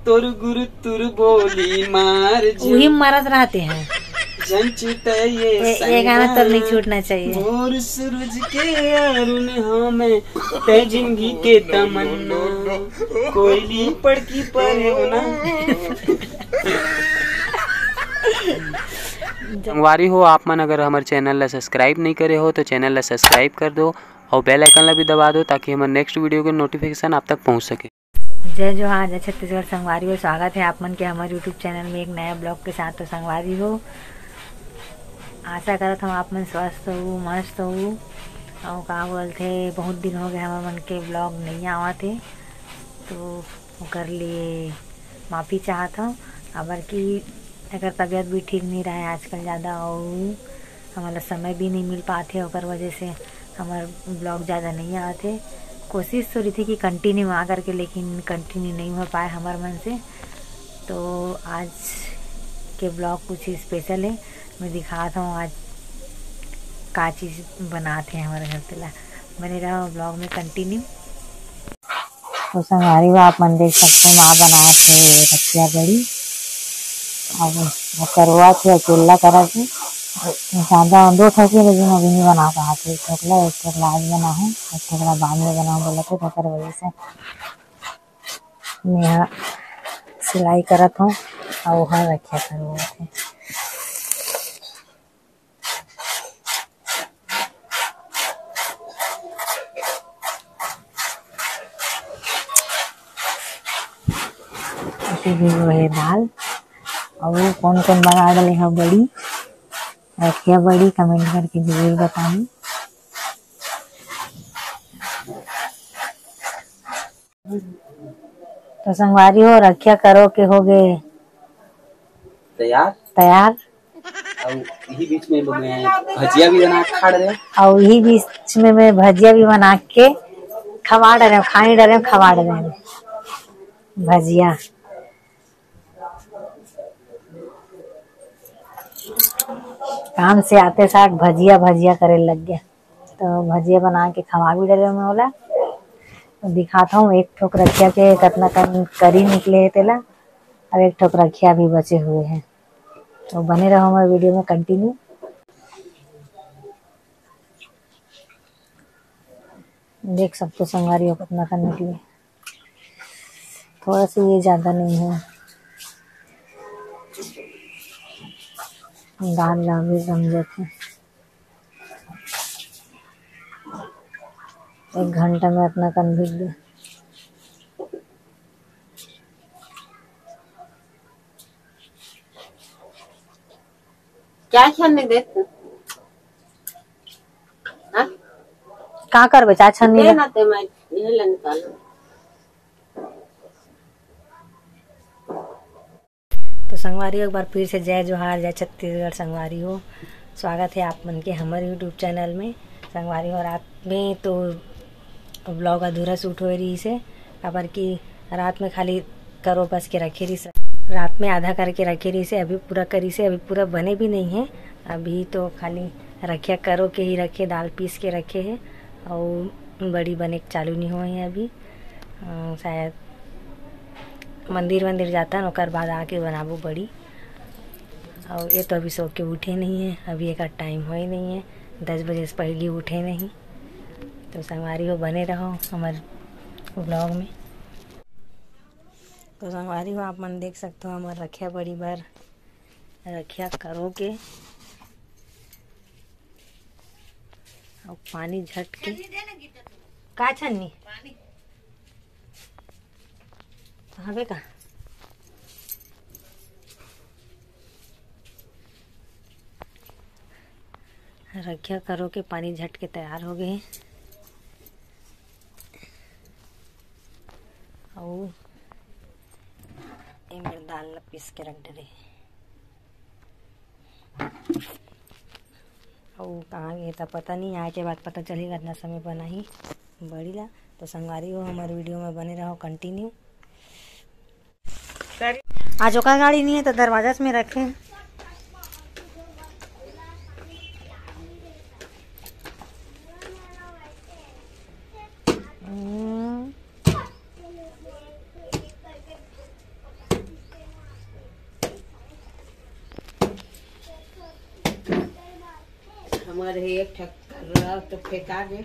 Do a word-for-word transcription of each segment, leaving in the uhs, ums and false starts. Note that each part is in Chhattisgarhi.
तोर गुरु तुर बोली मार उही मारत रहते हैं। झंचुट ये ए, ये गाना तो नहीं छूटना चाहिए। भोर सूरज के अरुण हमें, तै जिंदगी के तमन्ना, कोयली पड़की पर होना। संगवारी हो, आप मन अगर हमर चैनल ला सब्सक्राइब नहीं करे हो तो चैनल ला सब्सक्राइब कर दो और बेल आइकन ला भी दबा दो, ताकि हमर नेक्स्ट वीडियो के नोटिफिकेशन आप तक पहुंच सके। जय जोहार, जय छत्तीसगढ़ संगवारी हो, स्वागत है आप मन के हमर YouTube चैनल में एक नया ब्लॉग के साथ। तो संगवारी हो, आशा करत हूँ आप मन स्वस्थ हो, मस्त हो। और का बोलते, बहुत दिन हो गए हमर मन के ब्लॉग नहीं आवत है, तो ओकर लिए माफ़ी चाहत हूँ। अबर की अगर तबीयत भी ठीक नहीं रहे आजकल ज़्यादा, और हमला समय भी नहीं मिल पाथे, ओकर वजह से हमर ब्लॉग ज़्यादा नहीं आथे। कोशिश तो रहिथे कि कंटिन्यू आ करके, लेकिन कंटिन्यू नहीं हो पाए हमर मन से। तो आज के ब्लॉग कुछ स्पेशल है, मैं दिखात हूँ आज का चीज़ बनात हे हमर घर, तेला बने रहो ब्लॉग में कंटिन्यू। तो संगवारी हो, आप मन देख सकते हो, माँ बनात हे रखिया बड़ी। अब वो करवात हे, अकेला करत हे। ज्यादा दो ठोक हे, लेकिन अभी नहीं बना पात हे। एक ठोकला, एक ठोकला आज बनाहूँ, एक ठोकला बाद में बनाहूँ बोलत हे, तेकर वजह से मैं सिलाई करत हूँ और वहाँ रखिया करवात हे। अभी वो है दाल। और वो कौन कौन बना डाले हो बड़ी, रखिया बड़ी, कमेंट करके जरूर बताएं। तो संगवारी हो, रखिया करो के हो गए तैयार। तैयार। और यही बीच में मैं भजिया भी बना के खा रहे। और यही बीच में मैं भजिया भी बना के खवा डरे हूँ, खाई डरे हूँ, खवा डरे हूँ भजिया। काम से आते साथ भजिया भजिया करे लग गया, तो भजिया बना के खवा भी डरे हूँ मैं ओला। तो दिखाता हूँ एक ठोक रखिया के कतना कन करी निकले है तेला, और एक ठोक रखिया भी बचे हुए हैं। तो बने रहो हमारे वीडियो में कंटिन्यू। देख सकते हो संगवारी हो कितना कन निकले, थोड़ा सा ये ज़्यादा नहीं है, दाल ला भी समझत है। एक घंटा में इतना कन भीग गया। क्या छन्नी देत? हाँ? का करबे, चार छन्नी दे ला? ना ते मैं ये ले निकालूं। तो संगवारी हो, एक बार फिर से जय जोहार, जय छत्तीसगढ़ संगवारी हो। स्वागत है आप मन के हमर YouTube चैनल में। संगवारी हो, रात में तो ब्लॉग अधूरा शूट होए रहिस हे, काबर कि रात में खाली करो बस के रखे रहिस, रात में आधा करके रखे रहिस हे, अभी पूरा करिस हे, अभी पूरा बने भी नहीं है। अभी तो खाली रखिया करो के ही रखे, दाल पीस के रखे है, और बड़ी बने के चालू नहीं हुए हैं अभी। अ, शायद मंदिर वंदिर जाता न, ओकर बाद आके बनाबो बड़ी। और ये तो अभी सो के उठे नहीं है, अभी एक टाइम हो ही नहीं है, दस बजे से पहले उठे नहीं। तो संगवारी हो, बने रहो हमारे ब्लॉग में। तो संगवारी हो, आप मन देख सकते हो हमारे रखिया बड़ी बर रखिया करो के और पानी झटके। का छन्नी? हवे का? रखिया करो के पानी झटके तैयार हो गए। अउ एमेर दाल ला पीस के रख डरे। अउ कहाँ गे त पता नहीं, आए के बाद पता चलही कतना समय बनाही बड़ी ला। तो संगवारी हो, हमारे वीडियो में बने रहो कंटिन्यू। आज ओकर गाड़ी नहीं है तो दरवाजा में रखे। हम्म। हमर हे एक ठक कर रहा तो फेंका दे।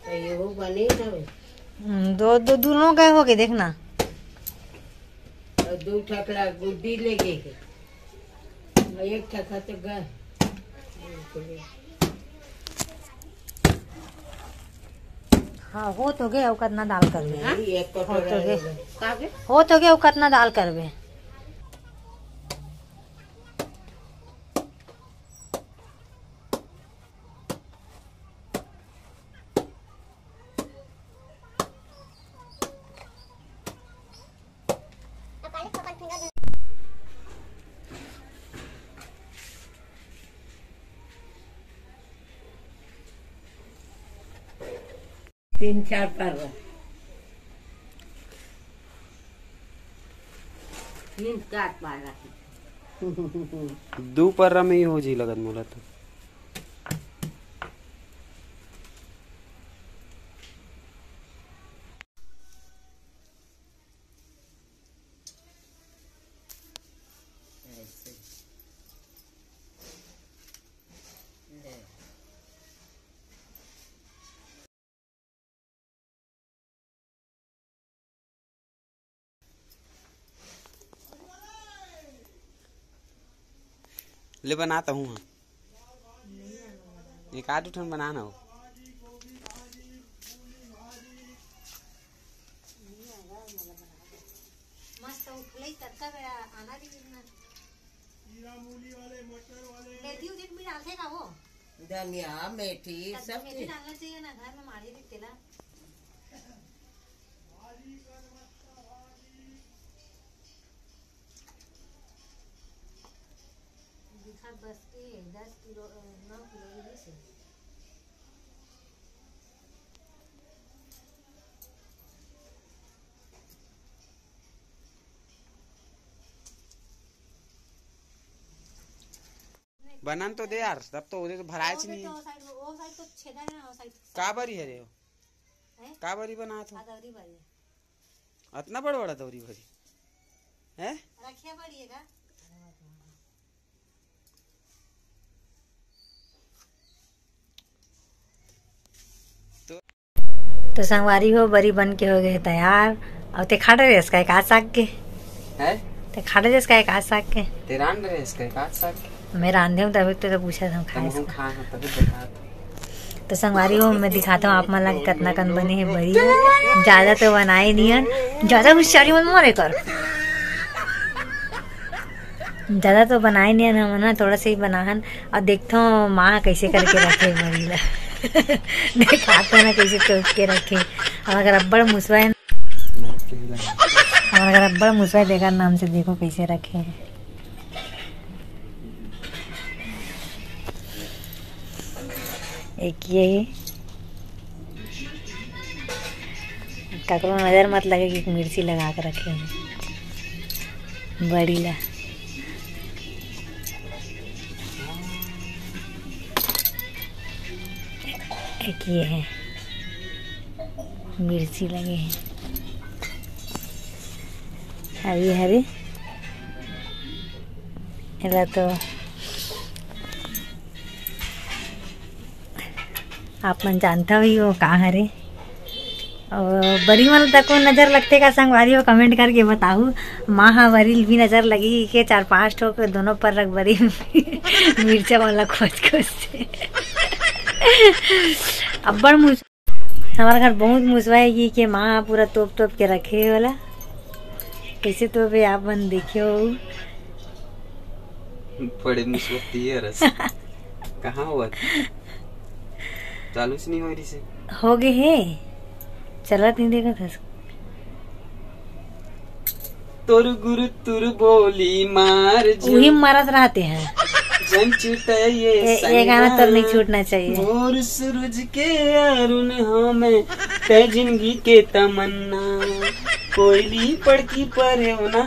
तो ये वो बने ना। हम्म, दो, दो, दोनों गए हो गए, देखना। और दो ठकला गुड्डी ले गई है। और एक ठका तो गए। हाँ, हो तो गए, अउ कतना दाल करबे, हाँ? नहीं, एक हो तो कटोरा गए। ले गए। का के? हो तो गए, अउ कतना दाल करबे। तीन चार पर्रा। तीन चार पर्रा। दू पर्रा में ही हो जी लगत मोला तो। ऐसे। ले। ले बनाता हूँ, हाँ। एक आध ठन बनाना हो। मस्त उठले तड़का बेरा आना भी ना। मेथी उथी भी डालथे का वो? धनिया, मेथी, तब सब मेथी चीज। डालना चाहिए ना, घर में मारे भी तेला। दिखा बस के दस किलो, अ, नौ किलो ही से। बनन तो दे यार, तब तो ओदे तो भराए वो च पे नहीं। तो वो side, वो side तो छेदा है ना, वो side। का बरी हरे हो? हैं? का बरी बनात हो? अदौरी बरी है। अतना बड़ बड़ा दौरी भरी है? रखिया बरी है का? तो संगवारी हो, बरी बन के हो गए तैयार। अउ ते खाट रहे इसका एक आध साग के? है? ते खाट रहे इसका एक आध साग के? ते रांध रहे इसका एक आध साग के? मैं रांधे हूँ, तभी तो, तो पूछा था, हम खाए तब हम इसका। खाए हैं, तभी बता। तो संगवारी हो, मैं दिखाता हूँ आप मन ला कि कतना कन बने हे बरी। ज्यादा तो बनाए नहीं हन, ज्यादा होशियारी मत मारे कर। ज्यादा तो बनाए नहीं हन हमन ह, थोड़ा सा ही बनाहन। अउ देखथो माँ ह कइसे करके रखे बरी ला। देखाथो ना कइसे तोप के रखे। अउ अगर अब्बड़ मुसवा हे, अउ अगर अब्बड़ मुसवा हे, तेकर नाम से देखो कइसे रखे हे। एक ये ही, ककरो नजर मत लगे कि मिर्ची लगा के रखे हे बरी ला। एक ये है, मिर्ची लगे हे। अउ ये हरे, एला तो आप मन जानता ही हो का हरे। अउ बरी मन तको नजर लगथे का संगवारी हो, comment करके बताहू। माँ हा बरी भी नजर लगी के चार पांच ठो के दोनों पर रख बरी मिर्चा वाला खोज खोज से। अब्बड़ मुस-, हमारे घर बहुत मुसवा है ये के माँ पूरा तोप तोप के रखे वाला। कैसे तोपे आप मन देखे हो? बड़े मुसवा दिए रस। कहाँ हुआ? चालू से नहीं हो रही से। हो गए हे, चलत नहीं देखा था। तोर गुरु तुर बोली मार जो। उही मारत रहते हैं। जन छूटे ये ए, ये गाना तो नहीं छूटना चाहिए। भोर सूरज के अरुण हमें ते जिंदगी के तमन्ना। कोयली पड़की परेवना।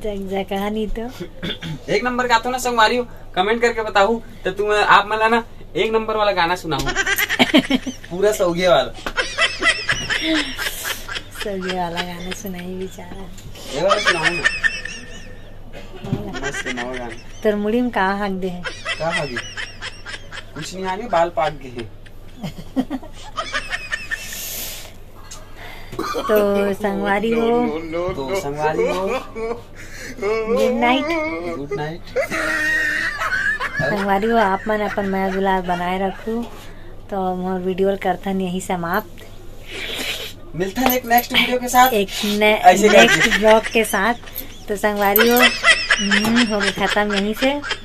जग जा कहानी तो। एक नंबर गाथो ना संगवारी हो, comment करके बताहू तो तुम आप मन ला ना एक नंबर वाला गाना सुनाहू। पूरा सौगे वाला। सौगे वाला गाना सुनाई बेचारा। ये वाला सुनाओ ना। मस्त नवा गाना। तोर मुड़ी में का हाक दे हे? का हाक दे? कुछ नहीं, आगे बाल पाक गए हैं। तो संगवारी हो, तो संगवारी हो, गुड नाइट। गुड नाइट। संगवारी हो, आप मन अपन मया दुलार बनाए रखू। तो मोर वीडियो ल करथन यही समाप्त। मिलथन एक नेक्स्ट वीडियो के साथ। एक ने-, ऐसे करके। नेक्स्ट ब्लॉग के साथ। तो संगवारी हो, हम्म, हो गए खत्म यहीं से।